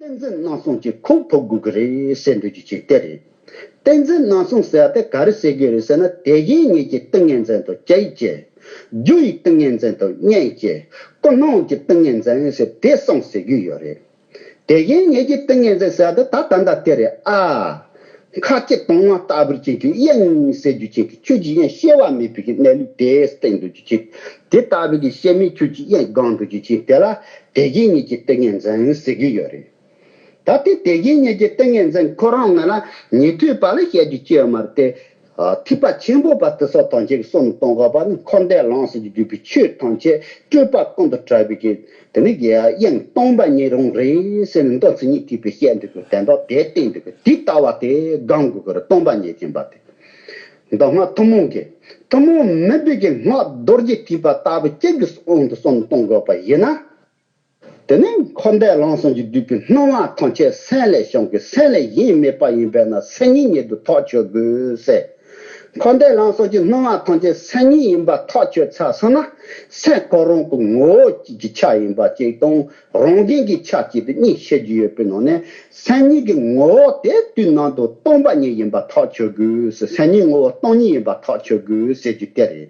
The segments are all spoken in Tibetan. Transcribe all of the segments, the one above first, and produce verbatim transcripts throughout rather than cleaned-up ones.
ཏིང་འཛིན་རྣམ་གསུམ་གྱི་ཁུངས་ཕུབ་དགོས་ཀྱི་རེད་ཟེར་འདོད་རྒྱུ་ཅིག་དེ་རེད། ཏིང་འཛིན་རྣམ་གསུམ་ཟེར་བ་དེ་ག་རེ་ཟེར་གྱི་རེད་ཟེར་ན། དེ་བཞིན་ཉིད་ཀྱི་ཏིང་ངེ་འཛིན་དང་བཅས་ཀྱི། རྒྱུ་ཡི་ཏིང་ངེ་འཛིན་དང་གཉིས་ཀྱི། ཀུན་སློང་གི་ཏིང་ངེ་འཛིན་ཟེར་དེ་གསུམ་ཟེར་གྱི་ཡོད་རེད། དེ་བཞིན་ཉིད་ཀྱི་ཏིང་ངེ་འཛིན་ཟེར་བ་དེ་ད་ད་ལྟ་དེ་རེད་ཨ། མཁའ་སྤྱི་དང་བ་ལྟ་བུར་ཅན་གྱི་དབྱིངས་ཟེར་རྒྱུ་ཅན་གྱི་ཆོས་ཀྱི་དབྱིངས་སྐྱེ་བ་མེད་པའི་གི་གནས་ལུགས་དེ་སྟེང་དུ་རྒྱུ་ཅན། དེ་ལྟ་བུའི་གི་སྐྱེ་མེད་ཆོས་ཀྱི་དབྱིངས་སྒོམ་དུ་རྒྱུ་ཅན་དེ་ལ་དེ་བཞིན་ཉིད་ཀྱི་ཏིང་ངེ་འཛིན་ཟེར་གྱི་ཡོད་རེད། ད་དེ་དེ་བཞིན་ཉིད་ཀྱི་ཏིང་ངེ་འཛིན་ཁོ་རང་ངོས་ལ་ཉན་ཐོས་པ་ལ་བཤད་རྒྱུ་ཅི་ཡོད་མ་རེད་དེ། ཨ། ཐེག་པ་ཆེན་པོ་པ་དེ་ཚོ་ཐམས་ཅད་ཀྱི་བསམ་བློ་གཏོང་དགོས་པ་ནི། འཁོར་འདས་ལམ་གསུམ་གྱིས་བསྡུས་པའི་ཆོས་ཐམས་ཅད་སྤྲོས་པ་ཀུན་ཏུ་བྲལ་བའི་གི་དེ་ནི་གི་དབྱིངས་སྟོང་པ་ཉིད་རང་རེད་ཟེར་ནས་མདོ་མཚན་ཉིད་ཐེག་པའི་བཤད་འདོད་ཀྱི་དོན་དག་དེ་བསྟན་འདོད་ཀྱི་དེ་ལྟ་བ་དེ་སྒོམ་དགོས་ཀྱི་རེད། སྟོང་པ་ཉིད་ཡིན་པ་དེ། མདོ་སྔགས་ཐུན་མོང་གི། ཐུན་མོང་མིན་པའི་གི་སྔགས་རྡོ་རྗེ་ཐེག་པ་ལྟ་བུ་ཅན་གྱི་དབང་དུ་བསམ་བློ་གཏོང་དགོས་པ་ཡིན་ན། དེ་ནི་འཁོར་འདས་ལམ་གསུམ་གྱིས་བསྡུས་པའི་སྣང་བ་ཐམས་ཅད་སེམས་ལས་བྱུང་གི་སེམས་ལས་གཞན་མེད་པ་ཡིན་པས་ན་སེམས་ཉིད་ཉིད་དུ་ཐག་ཆོད་དགོས་ཟེར། འཁོར་འདས་ལམ་གསུམ་གྱི་སྣང་བ་ཐམས་ཅད་སེམས་ཉིད་ཡིན་པ་ཐག་ཆོད་ཚར་སོང་ན། སེམས་ཁོ་རང་གི་ངོ་བོ་གཅིག་གི་ཆ་ཡིན་པ་གཅིག་དང་རང་བཞིན་གྱི་ཆ་གཅིག་ཏུ་གཉིས་བཤད་རྒྱུ་ཡོད་པའི་ནང་ནས། སེམས་ཉིད་ཀྱི་ངོ་བོ་དེ་དུས་ནམ་དུ་སྟོང་པ་ཉིད་ཡིན་པ་ཐག་ཆོད་དགོས་ཟེར། སེམས་ཉིད་ངོ་བོ་སྟོང་ཉིད་ཡིན་པ་ཐག་ཆོད་དགོས་ཟེར་རྒྱུ་དེ་རེད།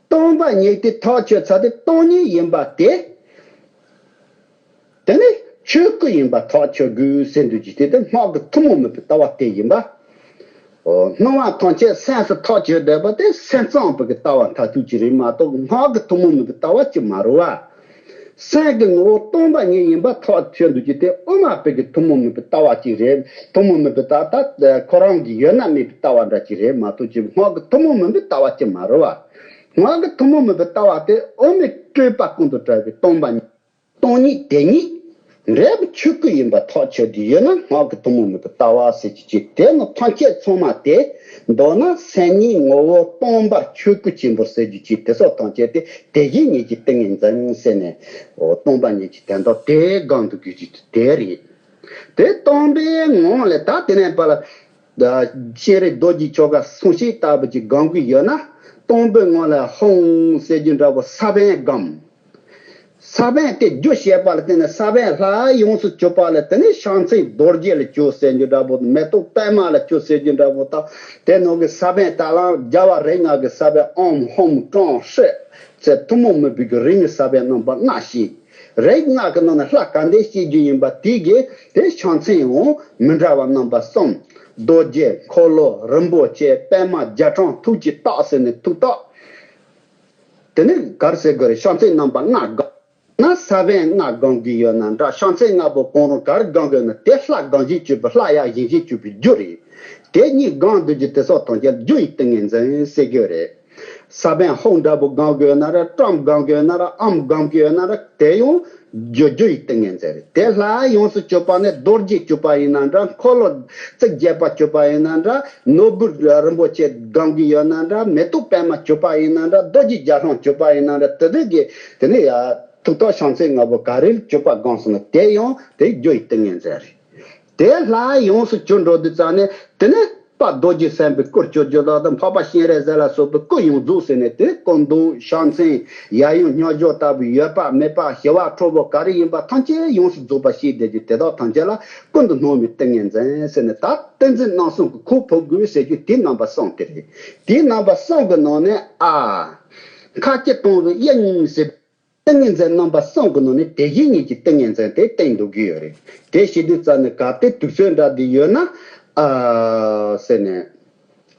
སྟོང་པ་ཉིད་དེ་ཐག་ཆོད་ཚར་ཏེ་སྟོང་ཉིད་ཡིན་པ་དེ། དེ་ནི་ཆོས་སྐུ་ཡིན་པ་ཐག་ཆོད་དགོས་ཟེར་འདོད་ཀྱི་དེ་དེ་སྔགས་ཀྱི་ཐུན་མོང་མིན་པའི་ལྟ་བ་དེ་ཡིན་པ། འོ། སྣང་བ་ཐམས་ཅད་སེམས་སུ་ཐག་ཆོད་བསྡད་པ་དེ་སེམས་ཙམ་པའི་གི་ལྟ་བ་མཐར་ཐུག་ཅིག་རེད་མ་གཏོགས། སྔགས་ཀྱི་ཐུན་མོང་མིན་པའི་ལྟ་བ་ཅིག་མ་རེད་བ། སེམས་ཀྱི་ངོ་བོ་སྟོང་པ་ཉིད་ཡིན་པ་ཐག་ཆོད་འདོད་ཀྱི་དེ་དབུ་མ་པའི་གི་ཐུན་མོང་མིན་པའི་ལྟ་བ་ཅིག་རེད། ཐུན་མོང་མིན་པའི་ལྟ་བ་ད་ཁོ་རང་གི་ཡོད་ན་མེད་པའི་ལྟ་བ་འདྲ་ཅིག་རེད་མ་གཏོགས་ཅིག་སྔགས་ཀྱི་ཐུན་མོང་མིན་པའི་ལྟ་བ་ཅིག་མ་རེད་བ། སྔགས་ཀྱི་ཐུན་མོང་མིན་པའི་ལྟ་བ་དེ་དབུ་མའི་སྤྲོས་པ་ཀུན་ཏུ་བྲལ་བའི་སྟོང་པ་ཉིད། སྟོང་ཉིད་དེ་ཉིད་འབྲས་བུ་ཆོས་སྐུ་ཡིན་པ་ཐག་ཆོད་དེ་ཡོད་ན་སྔགས་ཀྱི་ཐུན་མོང་མིན་པའི་ལྟ་བ་ཟེར་རྒྱུ་ཅིག་དེ་ནི་ཐམས་ཅད་ཚང་མ་དེ་མདོར་ན་སེམས་ཉིད་ངོ་བོ་སྟོང་པར་ཆོས་སྐུ་ཆེན་པོ་ཟེར་རྒྱུ་ཅིག་དེ་སོགས་ཐམས་ཅད་དེ་དེ་བཞིན་ཉིད་ཀྱི་ཏིང་ངེ་འཛིན་ཟེར་ནས། འོ། སྟོང་པ་ཉིད་ཀྱི་དོན་དག་དེ་སྒོམ་དུ་དགོས་རྒྱུ་དེ་རེད། དེ་སྟོང་པའི་ངང་ལས་ད་དེ་ནས་ཕར་ལ། སྤྱན་རས་རྡོ་རྗེ་ཆོ་ག་སུམ་བཞི་ལྟ་བུ་ཅིག་སྒོམ་གྱི་ཡོད་ན། སྟོང་པའི་ངང་ལས་ཧཱུྃ་ཟེར་རྒྱུ་འདྲ་པོ་ས་བོན་སྒོམ། ས་བོན་དེ་རྒྱུ་བྱེད་པ་ལ་བརྟེན་ནས་ས་བོན་ལྷ་ཡོངས་སུ་གྱུར་པ་ལ་དེ་ནས་ཕྱག་མཚན་རྡོ་རྗེ་ལ་གྱུར་ཟེར་རྒྱུ་འདྲ་པོ། མེ་ཏོག་པདྨ་ལ་གྱུར་ཟེར་རྒྱུ་འདྲ་པོ་དང་། དེ་ནང་གི་ས་བོན་ད་ལམ་རྒྱལ་བ་རིགས་ལྔ་གི་ས་བོན་ཨོཾ་ཧཱུྃ་ཀྲོང་ཧྲཱིཿ་ཟེར་ཐུན་མོང་མིན་པའི་གི་རིགས་ལྔའི་ས་བོན་རྣམ་པ་ལྔ་ཞིག་རིགས་ལྔ་གི་ནང་ནས་ལྷ་ག་འདྲ་སྐྱེ་རྒྱུ་ཡིན་པ་དེ་གི་དེ་ཕྱག་མཚན་ཡང་མི་འདྲ་བ་རྣམ་པ་གསུམ། རྡོ་རྗེ། འཁོར་ལོ། རིན་པོ་ཆེ། པདྨ། རྒྱ་གྲམ། ཐུགས་ཀྱི་རྟགས་ཟེར་ནས་ཐུགས་རྟགས། དེ་ནི་ག་རེ་ཟེར་དགོས་རེད། ཕྱག་མཚན་རྣམ་པ་ལྔ་སྒོམ་ན། ས་བོན་ལྔ་སྒོམ་གྱི་ཡོད་ན་འདྲ། ཕྱག་མཚན་ལྔ་པོ་གང་རུང་ག་རེ་སྒོམ་གྱི་ཡོད་ན་དེ་ལྷ་སྒོམ་བྱེད་སྤྱོད་པའི་ལྷ་ཡང་བཞེངས་བྱེད་སྤྱོད་པའི་རྒྱུ་རེད། དེ་གཉིས་སྒོམ་འདོད་རྒྱུ་དེ་སོགས་ཐམས་ཅད་རྒྱུ་ཡི་ཏིང་ངེ་འཛིན་ཟེར་གྱི་ཡོད་རེད། ས་བོན་ཧཱུྃ་འདྲ་པོ་སྒོམ་གྱི་ཡོད་ན་ར། ཀྲམ་སྒོམ་གྱི་ཡོད་ན་ར། ཨོཾ་སྒོམ་གྱི་ཡོད་ན་ར། དེ་ཡང་རྒྱུ་རྒྱུ་ཡི་ཏིང་ངེ་འཛིན་རེད། དེ་ལྷ་ཡོངས་སུ་གྱུར་པ་ནས་རྡོ་རྗེ་གྱུར་པ་ཡིན་ན་འདྲ། འཁོར་ལོ་རྩིབས་བརྒྱད་པ་གྱུར་པ་ཡིན་ན་འདྲ། ནོར་བུ་རིན་པོ་ཆེ་སྒོམ་གྱི་ཡོད་ན་འདྲ། མེ་ཏོག་པདྨ་གྱུར་པ་ཡིན་ན་འདྲ། རྡོ་རྗེ་རྒྱ་གྲམ་གྱུར་པ་ཡིན་ན་འདྲ། དེ་དག་གི་དེ་ནས་ཡ་ཐུགས་རྟགས་ཕྱག་མཚན་ལྔ་པོ་ག་རེ་གྱུར་པ་སྒོམ་སོང་ན་དེ་ཡང་དེ་རྒྱུ་ཡི་ཏིང་ངེ་འཛིན་རེད། དེ་ལྷ་ཡོངས་སུ་གྱུར་འགྲོ་དུས་ཙང་ནས་དེ་ནས་དཔལ་རྡོ་རྗེ་སེམས་དཔའི་སྐུར་གྱུར་རྒྱུ་དག་དང་། འཕགས་པ་སྤྱན་རས་གཟིགས་ལ་སོགས་པའི་སྐུ་ཡོངས་རྫོགས་ཟེར་ནས་དེ་སྐུ་མདོག་ཕྱག་མཚན་ཡབ་ཡུམ་སྙིང་རྗེ་ལྟ་བུའི་ཡོད་པ་མེད་པ་ཞི་བ་ཁྲོ་བོ་ག་རེ་ཡིན་པ་ཐམས་ཅད་ཡོངས་སུ་རྫོགས་པ་ཞིག་བསྡད་རྒྱུ་དེ་དག་ཐམས་ཅད་ལ་ཀུན་ཏུ་སྣང་བའི་ཏིང་ངེ་འཛིན་ཟེར་ནས། ད་ཏིང་འཛིན་རྣམ་གསུམ་གྱི་ཁུངས་ཕུབ་དགོས་ཟེར་རྒྱུ་དེ་རྣམ་པ་གསུམ་དེ་རེད། དེ་རྣམ་པ་གསུམ་གྱི་ནང་ནས་ཨ། མཁའ་སྤྱི་དང་བའི་དབྱིངས་ཟེར། ཏིང་ངེ་འཛིན་རྣམ་པ་གསུམ་གྱི་ནང་ནས་དེ་བཞིན་ཉིད་ཀྱི་ཏིང་ངེ་འཛིན་དེ་བསྟན་འདོད་ཀྱི་ཡོད་རེད། དེ་བྱེད་དུས་ཙམ་ནས་གལ་ཏེ་དུས་ཚོད་འདྲ་འདི་ཡོད་ན། ཨ་ཟེར་ནས།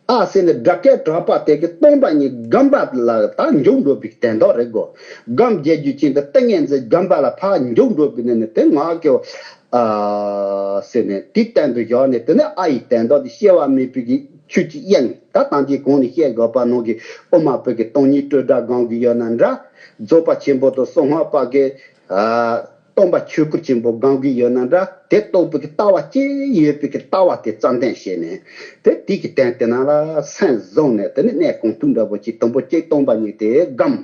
ཨ་ཟེར་ནས་སྒྲ་སྐད་གྲགས་པ་དེ་གི་སྟོང་པ་ཉིད་སྒོམ་པ་ལ་ད་འཇུག་འགྲོ་བའི་དོན་དག་རེད་གོ། སྒོམ་བྱེད་རྒྱུ་ཅན་དུ་ཏིང་ངེ་འཛིན་སྒོམ་པ་ལ་ཕར་འཇུག་འགྲོ་བའི་ནས་ནས་དེ་ང་གི། ཨ་ཟེར་ནས་དེ་བསྟན་དུ་བཞག་ནས། དེ་ནས་ཨ་ཡི་དོན་དག་དེ་སྐྱེ་བ་མེད་པའི་གི་ཆོས་ཀྱི་དབྱིངས། ད་ཐམས་ཅད་གོང་ནས་བཤད་དགོས་པ་ནང་གི་དབུ་མ་པའི་གི་སྟོང་ཉིད་སྤྲོས་བྲལ་སྒོམ་གྱི་ཡོད་ན་འདྲ། རྫོགས་པ་ཆེན་པོ་དང་གསང་སྔགས་པ་གི་ཨ་སྟོང་པ་ཆོས་སྐུ་ཆེན་པོ་སྒོམ་གྱི་ཡོད་ན་འདྲ། དེ་རྟོགས་པའི་གི་ལྟ་བ་ཅི་ཡོད་པའི་གི་ལྟ་བ་དེ་རྩ་འདོན་བྱས་ནས། དེ་དེ་གི་དོན་དེ་ནང་ལ་སེམས་བཟུང་ནས། དེ་ནས་གནས་གང་ཐུབ་འདྲ་པོ་ཅིག་དང་པོ་གཅིག་སྟོང་པ་ཉིད་དེ་སྒོམ།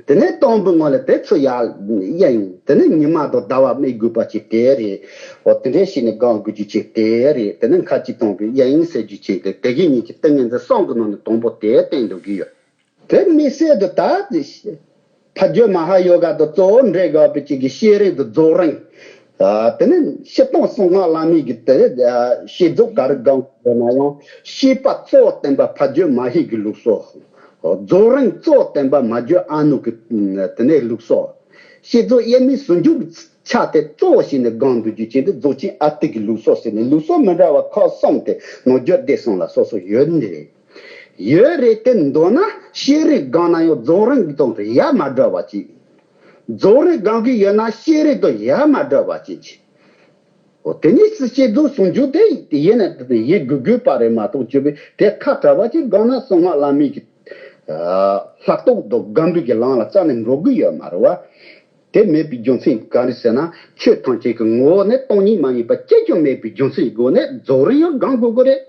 དེ་ནས་སྟོང་པའི་ངང་ལས་དེ་ཚུར་ཡར་དབྱིངས། དེ་ནས་ཉི་མ་དང་ཟླ་བ་དམིགས་དགོས་པ་ཅིག་དེ་རེད། འོ་དེ་འདྲ་ཞིག་ནས་སྒོམ་དགོས་རྒྱུ་ཅིག་དེ་རེད། དེ་ནས་མཁའ་སྤྱི་དང་བའི་དབྱིངས་ཟེར་རྒྱུ་ཅིག་དེ་དེ་གི་ཉིད་ཀྱི་ཏིང་ངེ་འཛིན་གསུམ་གྱི་ནང་ནས་དང་པོ་དེ་བསྟན་འདོད་ཀྱི་ཡོད། དེ་དམིགས་བསལ་དུ་ད་ཕ་རྒྱུད་མ་ཧཱ་ཡོ་ག་དང་གཙོ་བོ་འབྲེལ་དགོས་པའི་ཅིག་གི་བསྐྱེད་རིམ་དང་རྫོགས་རིམ། ཨ། དེ་ནས་སྤྱིར་བཏང་གསང་སྔགས་བླ་མེད་ཀྱི་དེ་ཨ་བསྐྱེད་རྫོགས་ག་རེ་སྒང་ཡོད་ན་ཡང་བསྐྱེད་པ་གཙོ་བོ་བསྟན་པ་ཕ་རྒྱུད་མ་བཤིག་གི་ལུགས་སྲོལ། རྫོགས་རིམ་གཙོ་བོ་བསྟན་པ་མ་རྒྱུད་ཨ་ནུ་གི་དེ་ནས་ལུགས་སྲོལ། བསྐྱེད་རྫོགས་དབྱེར་མེད་ཟུང་འཇུག་གི་ཆ་དེ་གཙོ་བོ་བྱས་ནས་སྒང་འདུག་རྒྱུ་ཅན་དེ་རྫོགས་ཆེན་ཨ་ཏི་གི་ལུགས་སྲོལ་ཟེར་ནས་ལུགས་སྲོལ་མི་འདྲ་བ་ཁག་གསུམ་དེ་ནང་རྒྱུད་སྡེ་གསུམ་ལ་སོ་སོ་ཡོད་ནི་རེད། ཡོད་རེད་དེ་མདོར་ན་བསྐྱེད་རིམ་སྒང་ན་ཡང་རྫོགས་རིམ་དང་ཡ་མ་བྲལ་བ་ཅིག་རྫོགས་རིམ་སྒང་གི་ཡོད་ན་བསྐྱེད་རིམ་དང་ཡ་མ་བྲལ་བ་ཅིག་འོ་དེ་ནི་སྲིད་བསྐྱེད་རྫོགས་ཟུང་འཇུག་དེ་ཡིན་ན་ཡིན་དགོས་དགོས་པ་རེད་མ་གཏོགས་ཅི་བས་དེ་ཁ་བྲལ་བ་ཅིག་སྒང་ན་གསང་སྔགས་བླ་མེད་ཀྱི་ལྷག་རྟོག་དང་སྒོམ་པའི་གི་ལམ་ལ་རྩ་ནས་འགྲོ་གི་ཡོད་མ་རེད་བ། དེ་མེད་པའི་རྒྱུ་མཚན་ག་རེ་ཟེར་ན་ཆོས་ཐམས་ཅད་ཀྱི་ངོ་བོ་ནི་སྟོང་ཉིད་མ་ཡིན་པ་གཅིག་ཀྱང་མེད་པའི་རྒྱུ་མཚན་གྱི་སྒོ་ནས་རྫོགས་རིམ་ཡང་སྒང་དགོས་ཀྱི་རེད།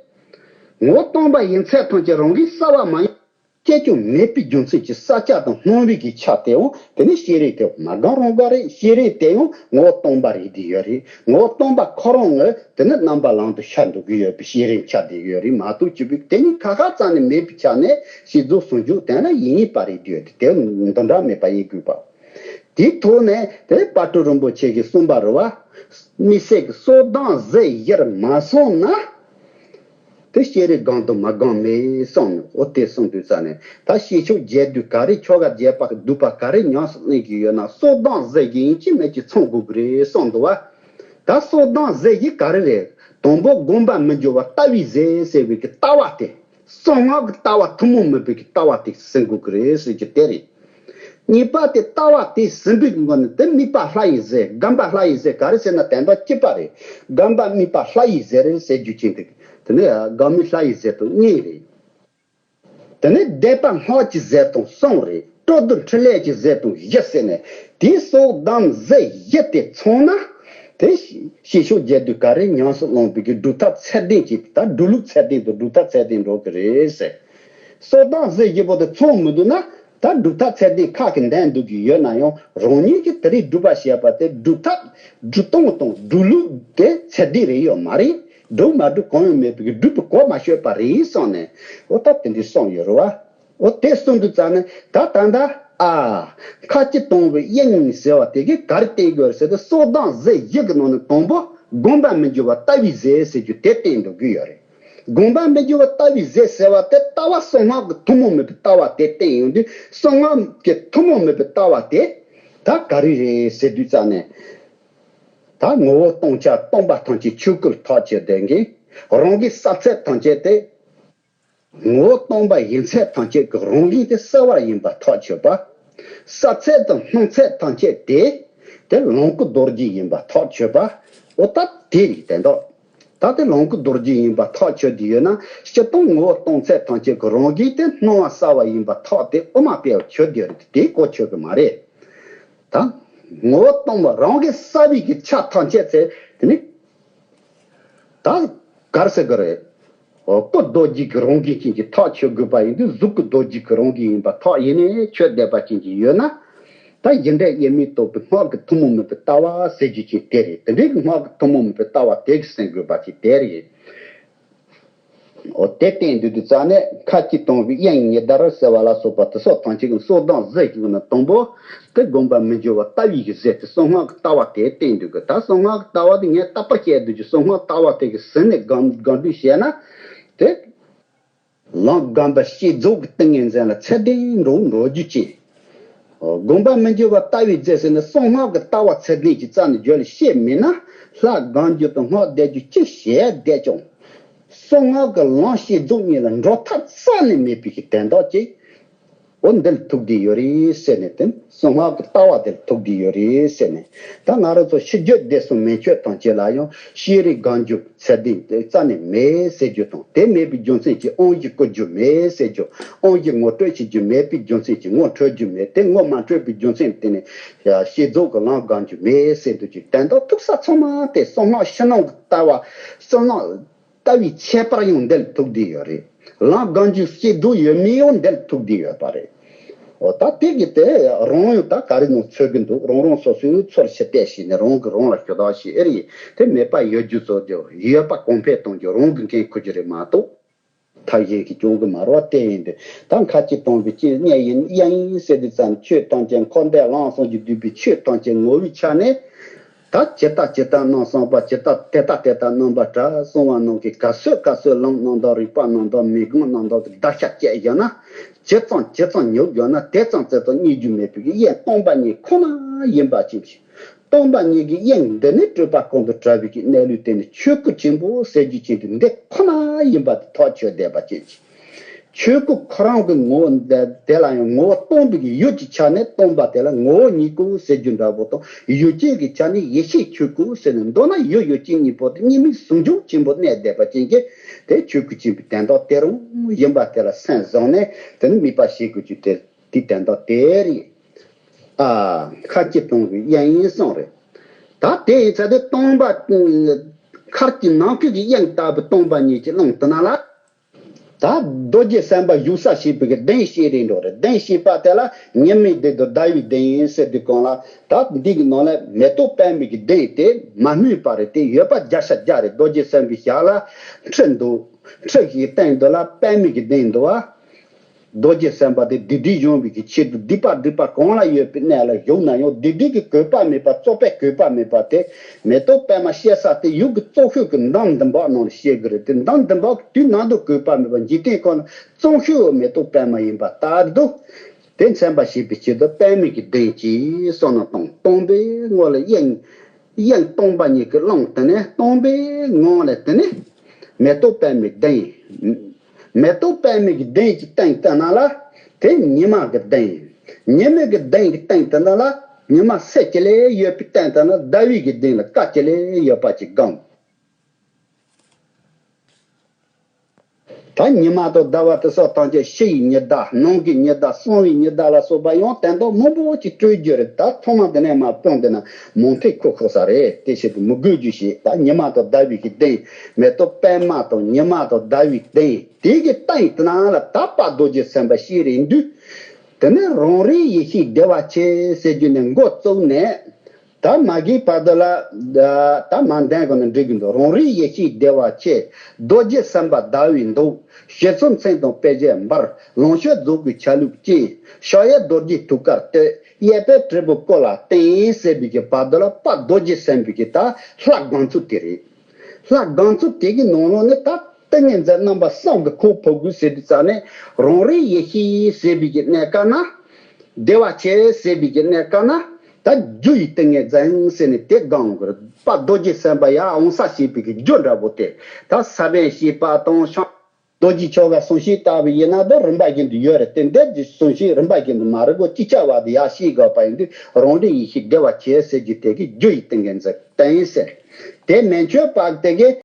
ངོ་བོ་སྟོང་པ་ཡིན་ཚད་ཐམས་ཅད་རང་གིས་གསལ་བ་མ་ཡིན། སྐྱེ་ཀྱང་མེད་པའི་རྒྱུ་མཚན་གྱིས་བསལ་བྱ་དང་སྣང་བའི་གི་ཆ་དེའང་དེ་ནི་བསྐྱེད་རིམ་དེ་མ་སྒང་རང་དགའ་རེད། བསྐྱེད་རིམ་དེ་ཡང་ངོ་བོ་སྟོང་པ་རེད་དེ་ཡོད་རེད། ངོ་བོ་སྟོང་པ་ཁོ་རང་ངོས་དེ་ནི་རྣམ་པ་ལམ་དུ་ཤར་འགྲོ་གི་ཡོད་པའི་བསྐྱེད་རིམ་ཆགས་བསྡད་ཡོད་རེད་མ་གཏོགས་ཅི་བས་དེ་ནི་ཁ་ཁ་རྩ་ནས་མེད་པའི་ཆ་ནས་བསྐྱེད་རྫོགས་ཟུང་འཇུག་དེ་ལ་ཡིན་ངེས་པ་རེད་དེ་ཡོད་དེ་དེ་འདི་འདྲ་མེད་པ་ཡིན་དགོས་པ། དེའི་ཐོག་ནས་དེ་དཔལ་སྤྲུལ་རིན་པོ་ཆེ་གིས་གསུངས་པ་རེད་བ། དམིགས་བསལ་གྱི་གསོལ་གདམས་གཟིགས་གཞིར་མ་སོང་ན། དེ་བསྐྱེད་རིམ་སྒང་དང་མ་སྒང་མེད་གསུངས་ནས་འོ་དེ་གསུངས་དུས་ཙ་ནས་ད་བསྐྱེད་ཆོག་རྒྱས་བསྡུས་ག་རེ་ཆོ་ག་རྒྱས་པ་བསྡུས་པ་ག་རེ་ཉམས་སུ་ལེན་གྱི་ཡོད་ན་གསོལ་གདམས་གཟིགས་གཞི་ཡིན་གཅིག་མིན་གཅིག་ཚང་དགོས་ཀྱི་རེད་གསུངས་འདུག་བ། ད་གསོལ་གདམས་གཟིགས་གཞི་ག་རེ་རེད། དང་པོ་སྒོམ་པ་མི་འགྱུར་བ་ལྟ་བའི་གཟེར་ཟེར་བའི་གི་ལྟ་བ་དེ། གསང་སྔགས་ཀྱི་ལྟ་བ་ཐུན་མོང་མིན་པའི་གི་ལྟ་བ་དེ་ཟིན་དགོས་ཀྱི་རེད་ཟེར་རྒྱུ་དེ་རེད། གཉིས་པ་དེ་ལྟ་བ་དེ་ཟིན་པའི་གི་སྒོ་ནས་དེ་དམིགས་པ་ལྷ་ཡི་གཟེར་སྒོམ་པ་ལྷ་ཡི་གཟེར་ག་རེ་ཟེར་ན་དོན་དག་གཅིག་པ་རེད། སྒོམ་པ་དམིགས་པ་ལྷ་ཡི་གཟེར་རེད་ཟེར་རྒྱུ་ཅན་དེ་དེ་ནས་སྒོམ་པའི་ལྷ་ཡི་གཟེར་དང་གཉིས་རེད། དེ་ནས་བཟླས་པ་སྔགས་ཀྱི་གཟེར་དང་གསུམ་རེད། སྤྲོ་བསྡུ་འཕྲིན་ལས་ཀྱི་གཟེར་དང་བཞི་ཟེར་ནས་དེའི་གསོལ་གདམས་གཟིགས་གཞི་དེ་ཚང་ན་དེ་བསྐྱེད་ཆོག་རྒྱས་བསྡུས་ག་རེ་ཉམས་སུ་བླངས་པའི་གི་སྒྲུབ་ཐབས་ཚད་ལྡན་གྱི་ད་སྒྲུབ་ལུགས་ཚད་ལྡན་དང་སྒྲུབ་ཐབས་ཚད་ལྡན་འགྲོ་གི་རེད་ཟེར། གསོལ་གདམས་གཟིགས་གཞི་པོ་དེ་ཚང་མི་འདུག་ན་ད་སྒྲུབ་ཐབས་ཚད་ལྡན་ཁག་གི་འདོན་འདུག་གི་ཡོད་ན་ཡང་རང་ཉིད་ཀྱིས་དེ་རིང་སྒྲུབ་པ་བྱས་པ་དེ་སྒྲུབ་ཐབས་སྒྲུབ་སྟངས་དང་སྒྲུབ་ལུགས་དེ་ཚད་ལྡན་རེད་ཡོད་མ་རེད། སྒྲུབ་མ་སྒྲུབ་གང་ཡང་མེད་པའི་སྒྲུབ་པའི་གོ་མ་ཆོད་པ་རེད་གསུངས་ནས་འོ་ད་དེ་འདྲའི་གསུངས་ཡོད་རེད་བ། འོ་དེ་གསུངས་དུས་ཙ་ནས་ད་ད་ལྟ་ཨ། ཁ་ཅིག་སྟོང་པའི་དབྱིངས་ཟེར་བ་དེ་གིས་ག་རེ་བསྟན་དགོས་རེད་ཟེར་ཏེ་གསོལ་གདམས་གཟིགས་གཞི་གི་ནང་ནས་དང་པོ་སྒོམ་པ་མི་འགྱུར་བ་ལྟ་བའི་གཟེར་ཟེར་རྒྱུ་དེ་བསྟན་འགྲོ་གི་ཡོད་རེད། སྒོམ་པ་མི་འགྱུར་བ་ལྟ་བའི་གཟེར་ཟེར་བ་དེ་ལྟ་བ་གསང་སྔགས་ཀྱི་ཐུན་མོང་མིན་པའི་ལྟ་བ་དེ་བསྟན་ཡོང་དུས་གསང་སྔགས་ཀྱི་ཐུན་མོང་མིན་པའི་ལྟ་བ་དེ་ད་ག་རེ་རེད་ཟེར་དུས་ཙ་ནས། ད་ངོ་བོ་སྟོང་ཆ་སྟོང་པ་ཐམས་ཅད་ཆོས་སྐུར་ཐག་ཆོད་བསྡད་མཁན། རང་གི་ས་ཚད་ཐམས་ཅད་དེ། ངོ་བོ་སྟོང་པ་ཡིན་ཚད་ཐམས་ཅད་ཀྱི་རང་བཞིན་དེ་གསལ་བ་ཡིན་པ་ཐག་ཆོད་པ། ས་ཚད་དང་སྣང་ཚད་ཐམས་ཅད་དེ། དེ་ལོངས་སྐུ་རྡོ་རྗེ་ཡིན་པ་ཐག་ཆོད་པ། འོ་ད་དེ་རེད་དེ་འདོག་ད་དེ་ལོངས་སྐུ་རྡོ་རྗེ་ཡིན་པ་ཐག་ཆོད་དེ་ཡོད་ན་སྤྱིར་བཏང་ངོ་བོ་སྟོང་ཚད་ཐམས་ཅད་ཀྱི་རང་བཞིན་དེ་སྣང་བ་གསལ་བ་ཡིན་པ་ཐག་དེ་དབུ་མ་དཔེ་བ་ཆོད་དེ་རེད་དེ་གོ་ཆོད་གི་མ་རེད། ད་ངོ་བོ་སྟོང་པ་རང་གི་གསལ་བའི་གི་ཆ་ཐམས་ཅད་ཚེ་དེ་ནི་ད་གར་སེ་གར་རེད། སྐུ་རྡོ་རྗེ་གི་རང་བཞིན་ཅན་གྱི་ཐག་ཆོད་དགོས་པ་ཡིན་དུས་གཟུགས་སྐུ་རྡོ་རྗེ་གི་རང་བཞིན་ཡིན་པ་ཐག་ཡིན་ནས་ཆོད་བསྡད་པ་ཅན་གྱི་ཡོད་ན། ད་གཞི་འབྲས་དབྱེར་མེད་རྟོགས་པའི་སྔགས་ཀྱི་ཐུན་མོང་མིན་པའི་ལྟ་བ་ཟེར་རྒྱུ་ཅན་དེ་རེད། དེ་འདྲའི་གི་སྔགས་ཀྱི་ཐུན་མོང་མིན་པའི་ལྟ་བ་དེ་གི་སེམས་དགོས་པ་ཅིག་དེ་རེད། འོ་དེ་བསྟན་འདུག་དུས་ཙ་ནས་ཁ་ཅིག་སྟོང་པའི་དབྱིངས་ཉི་ཟླར་གསལ་བ་ལ་སོགས་པ་དེ་སོགས་ཐམས་ཅད་ཀྱི་གསོལ་གདམས་གཟིགས་ཀྱི་ན་དང་པོ་དེ་སྒོམ་པ་མི་འགྱུར་བ་ལྟ་བའི་གི་གཟེར་དེ་གསང་སྔགས་ཀྱི་ལྟ་བ་དེ་བསྟན་འདུག་གི་ད་གསང་སྔགས་ཀྱི་ལྟ་བ་དེ་ངས་རྟག་པར་བཤད་འདུག་ཀྱི་གསང་སྔགས་ལྟ་བ་དེ་གི་ཟིན་ནས་སྒང་སྒང་སྒྲུབ་བྱས་ན་དེ། ལམ་སྒོམ་པ་བསྐྱེད་རྫོགས་ཀྱི་ཏིང་ངེ་འཛིན་ལ་ཚད་ལྡན་འགྲོ་འགྲོ་རྒྱུ་ཅན། སྒོམ་པ་མི་འགྱུར་བ་ལྟ་བའི་རྫས་ཟེར་ནས་གསང་སྔགས་ཀྱི་ལྟ་བ་ཚད་ལྡན་གྱི་རྩ་ནས་བརྗོད་ལ་བཤད་མིན་ན་ལྷ་སྒོམ་རྒྱུ་དང་སྔགས་བཟླས་རྒྱུ་ཅི་བྱས་བསྡད་ཀྱང་། གསང་སྔགས་ཀྱི་ལམ་བསྐྱེད་རྫོགས་གཉིས་ལ་འགྲོ་ཐབས་རྩ་ནས་མེད་པའི་གི་དོན་དག་ཅིག་འོ་འདི་ལ་ཐུག་བསྡད་ཡོད་རེད་ཟེར་ནས་དེ་གསང་སྔགས་ཀྱི་ལྟ་བ་དེ་ལ་ཐུག་བསྡད་ཡོད་རེད་ཟེར་ནས་ད་ང་རང་ཚོ་ཕྱི་རྒྱུད་སྡེ་གསུམ་མན་ཆད་ཐམས་ཅད་ལ་ཡང་བསྐྱེད་རིམ་སྒོམ་རྒྱུ་ཚད་ལྡན་དེ་རྩ་ནས་མེད་ཟེར་རྒྱུ་དང་དེ་མེད་པའི་རྒྱུ་མཚན་གྱིས་དབང་བཞི་བསྐུར་རྒྱུ་མེད་ཟེར་རྒྱུ། དབང་བཞི་ངོ་སྤྲོད་བྱེད་རྒྱུ་མེད་པའི་རྒྱུ་མཚན་གྱིས་ངོ་འཕྲོད་རྒྱུ་མེད་དེ་ངོ་མ་འཕྲོད་པའི་རྒྱུ་མཚན་དེ་ནས་བསྐྱེད་རྫོགས་ཀྱི་ལམ་སྒོམ་རྒྱུ་མེད་ཟེར་འདུག་ཅིག་དོན་དག་ཐུག་ས་ཚང་མ་དེ་གསང་སྔགས་ཕྱི་ནང་གི་ལྟ་བ་གསང་སྔགས། ལྟ་བའི་ཁྱད་པར་ཡང་འདི་ལ་ཐུག་བསྡད་ཡོད་རེད། ལམ་སྒོམ་རྒྱུ་བསྐྱེད་རྫོགས་ཡོད་མེད་ཡང་འདི་ལ་ཐུག་བསྡད་ཡོད་པ་རེད། འོ་ད་དེ་གི་དེ་རང་ཡང་ད་ག་རེ་ནང་འཚོལ་གི་འདུག་རང་རང་སོ་སོའི་ཚུལ་ཞིབ་གཏད་བྱས་ནས་རང་གིས་རང་ལ་ཞུ་དག་བྱས་ཨེ་རེད། དེ་མེད་པ་ཡོད་རྒྱུ་བཟོ་རྒྱུ་ཡོད་པ་གོང་འཕེལ་གཏོང་རྒྱུ་རང་གི་འགན་འཁུར་རྒྱུ་རེད་མ་གཏོགས། ཐབས་གཞན་གྱིས་སྐྱོང་གི་མ་རེད་བ། དེ་ཡིན་དུས་ད་ཁ་ཅིག་སྟོང་པའི་སྤྱི་གཉིས་ཡིན་གཡས་ཡིན་ཟེར་དུས་ཙམ་ཆོས་ཐམས་ཅད་འཁོར་འདས་ལམ་གསུམ་གྱིས་བསྡུས་པའི་ཆོས་ཐམས་ཅད་ངོ་བོའི་ཆ་ནས། ད་ཇི་ལྟ་ཇི་ལྟར་སྣང་བསམ་པ། ཇི་ལྟ་དེ་ལྟ་དེ་ལྟར་རྣམ་པར་བཀྲ་གསུང་བ་རྣམས་ཀྱིས། ག་ཚོད་ག་ཚོད་ལམ་རྣམ་དག་རིག་པ་རྣམ་དག་མི་སྒོམ་རྣམ་དག་དེ་བརྡར་ཤ་བཅད་བཞག་ན། ཇི་ཙམ་ཇི་ཙམ་ཉོབ་བཞག་ན་དེ་ཙམ་དེ་ཙམ་རྙེད་རྒྱུ་མེད་པའི་གི་དབྱིངས་སྟོང་པ་ཉིད་ཁོ་ན་ཡིན་པ་ཅན་གྱི། སྟོང་པ་ཉིད་ཀྱི་དབྱིངས་འདི་ནི་སྤྲོས་པ་ཀུན་ཏུ་བྲལ་བའི་གི་གནས་ལུགས་དེ་ནི་ཆོས་སྐུ་ཆེན་པོ་ཟེར་རྒྱུ་ཅན་དེ་འདི་ཁོ་ན་ཡིན་པ་དེ་ཐག་ཆོད་བསྡད་པ་ཅན་གྱི། ཆོས་སྐུ་ཁོ་རང་གི་ངོ་བོ་འདི་དེ་ལ་ཡང་ངོ་བོ་སྟོང་པའི་གི་ཡུལ་གྱི་ཆ་ནས་སྟོང་པ་དེ་ལ་ངོ་བོ་ཉིད་སྐུ་ཟེར་རྒྱུ་འདྲ་པོ་དང་། ཡུལ་ཅན་གྱི་ཆ་ནས་ཡེ་ཤེས་ཆོས་སྐུ་ཟེར་ནས། མདོར་ན་ཡུལ་ཡུལ་ཅན་གཉིས་པོ་དེ་གཉིས་མེད་ཟུང་འཇུག་ཆེན་པོ་གནས་བསྡད་པ་ཅན་གྱི་དེ་ཆོས་སྐུ་ཆེན་པོའི་དོན་དག་དེ་རང་ཡིན་པ་དེ་ལ་སེམས་བཟུང་ནས། དེ་ནི་དམིགས་པ་ཤེས་དགོས་རྒྱུ་དེ་དེའི་དོན་དག་དེ་རེད། ཨ། མཁར་གྱི་སྟོང་པའི་དབྱིངས་གསུངས་རེད། ད་དེ་ཡིན་ཚེ་དེ་སྟོང་པ། མཁར་གྱི་ནང་ཁུལ་གྱི་དབྱིངས་ལྟ་བུ་སྟོང་པ་ཉིད་ཀྱི་ཀློང་དེ་ན་ལ། ད་རྡོ་རྗེ་སེམས་དཔའ་བཞུགས་ས་ཞེས་པའི་གི་གདན་བཤད་རེད་འགྲོ་རེད། གདན་བཤད་པ་དེ་ལ་ཉི་མའི་གདན་དང་ཟླ་བའི་གདན་ཟེར་དུས་གང་ལ། ད་འདི་གི་ནང་ལ་མེ་ཏོག་པདྨའི་གི་གདན་དེ་མ་སྨོས་པ་རེད། དེ་ཡོད་པ་བརྒྱ་ཆ་བརྒྱ་རེད། རྡོ་རྗེ་སེམས་དཔའི་ཞབས་ལ་ཁྲི་འདུག་ཁྲི་ཞིག་སྟེང་དུ་ལ་པདྨའི་གི་གདན་འདུག་བ། རྡོ་རྗེ་སེམས་དཔའ་དེ་བདུད་སྡེ་གཞོམ་པའི་གི་ཆེད་དུ་སྡིག་པ་སྒྲིབ་པ་གང་ལ་ཡོད་པའི་གནས་ལ་བཞུགས་ན་ཡང་སྡིག་སྒྲིབ་ཀྱི་གོས་པ་མེད་པ། བཙོག་པའི་གོས་པ་མེད་པ་དེ། མེ་ཏོག་པདྨ་བཤད་ས་དེ་ཡུལ་གྱི་བཙོག་ཤོས་ཀྱི་འདམ་འདི་འབག་ནང་ལ་བཤད་གི་རེད། དེ་འདམ་འདི་འབག་དུས་ནང་དུ་གོས་པ་མེད་པ། འཇིག་རྟེན་ཁོ་ན་བཙོག་ཤོས་མེ་ཏོག་པདྨ་ཡིན་པ་ལྟར་དུ། དེ་མཚོན་པར་བྱེད་པའི་ཆེད་དུ་པདྨའི་གི་གདན་གྱིས་བསམ་མནོ་བཏང་། སྟོང་པའི་ངང་ལ་དབྱིངས། དབྱིངས་སྟོང་པ་ཉིད་ཀྱི་ཀློང་དེ་ནས། སྟོང་པའི་ངང་ལས་དེ་ནས་མེ་ཏོག་པདྨའི་གདན། མེ་ཏོག་པདྨའི་གི་གདན་གྱི་སྟེང་དེ་ན་ལ་དེ་ཉི་མ་གི་གདན། ཉི་མའི་གི་གདན་གྱི་སྟེང་དེ་ན་ལ་ཉི་མ་སེར་ཅིག་ལས་ཡོད་པའི་སྟེང་དེ་ན་ཟླ་བའི་གི་གདན་ལ་དཀར་ཅིག་ལས་ཡོད་པ་ཅིག་སྒོམ། ད་ཉི་མ་དང་ཟླ་བ་དེ་སོགས་ཐམས་ཅད་ཕྱི་ཡི་ཉི་ཟླ། ནང་གི་ཉི་ཟླ། གསང་བའི་ཉི་ཟླ་ལ་སོགས་པ་ཡང་དོན་དག་མང་པོ་ཅིག་སྤྲོད་རྒྱུ་རེད། ད་ཐོག་མ་འདི་ནས་མར་སྤུངས་འདི་ན་མུ་མཐུད་ཁུག་ཁུག་ས་རེད། དེ་བྱེད་དུ་མི་དགོས་རྒྱུ་ཞིག་ད་ཉི་མ་དང་ཟླ་བའི་གི་གདན། མེ་ཏོག་པདྨ་དང་ཉི་མ་དང་ཟླ་བའི་གདན་དེ་གི་སྟེང་དེ་ན་ལ་ད་དཔལ་རྡོ་རྗེ་སེམས་དཔའ་ཞིག་རེད་འདུག་དེ་ནས་རང་རིག་ཡེ་ཤེས་བདེ་བ་ཆེ་ཟེར་རྒྱུ་ནས་འགོ་བཙུགས་ནས། ད་མ་གིའི་བར་དུ་ལ། ད་མ་འདན་གོ་ནས་འགྲིག་གི་འདུག་རང་རིག་ཡེ་ཤེས་བདེ་བ་ཆེ། རྡོ་རྗེ་སེམས་དཔའ་ཟླ་བའི་མདོག་ཞལ་ཚོམ་མཚན་དང་དཔེ་བྱད་འབར། ལོངས་སྤྱོད་རྫོགས་པའི་ཆ་ལུགས་ཅན། ཕྱག་གཡས་རྡོ་རྗེ་ཐུགས་ཀར་གཏད། གཡས་པས་དྲིལ་བུ་བསྐུལ་ལ་བསྟན་ཟེར་བའི་གི་བར་དུ་ལ་དཔལ་རྡོ་རྗེ་སེམས་དཔའི་གི་ད་ལྷ་སྒོམ་ཚུལ་དེ་རེད། ལྷ་སྒོམ་ཚུལ་དེ་གི་ནང་ལོགས་ནས་ད་ཏིང་ངེ་འཛིན་རྣམ་པ་གསུམ་གྱི་ཁོག་ཕོག་དགོས་ཟེར་དུས་ཙ་ནས། རང་རིག་ཡེ་ཤེས་ཟེར་བའི་གི་གནས་སྐབས་ན། བདེ་བ་ཆེ་ཟེར་བའི་གི་གནས་སྐབས་ན། ད་རྒྱུ་ཡི་ཏིང་ངེ་འཛིན་ཟེར་ནས་དེ་སྒོམ་དགོས་རེད། དཔལ་རྡོ་རྗེ་སེམས་དཔའ་ཡར་འོང་ས་བྱེད་པའི་གི་རྒྱུ་འདྲ་པོ་དེ། ད་ས་བོན་བྱེད་པ་དང་ཤིང་། རྡོ་རྗེ་ཆོ་ག་གསུང་བཤད་ལྟ་བུ་ཡིན་ན་ད་རིམ་པ་བཞིན་དུ་ཡོད་རེད་དེ། འདིར་གྱི་གསུང་བཤད་རིམ་པ་བཞིན་དུ་མ་རེད་གོ། ཅིག་ཆར་བ་དེ་ཡར་བཤད་དགོས་པ་ཡིན་དུས། རང་རིག་ཡེ་ཤེས་བདེ་བ་ཆེ་ཟེར་རྒྱུ་དེ་གི་རྒྱུ་ཡི་ཏིང་ངེ་འཛིན་བསྟན་ཟེར། དེ་མན་ཆད་པ་དེ་གི་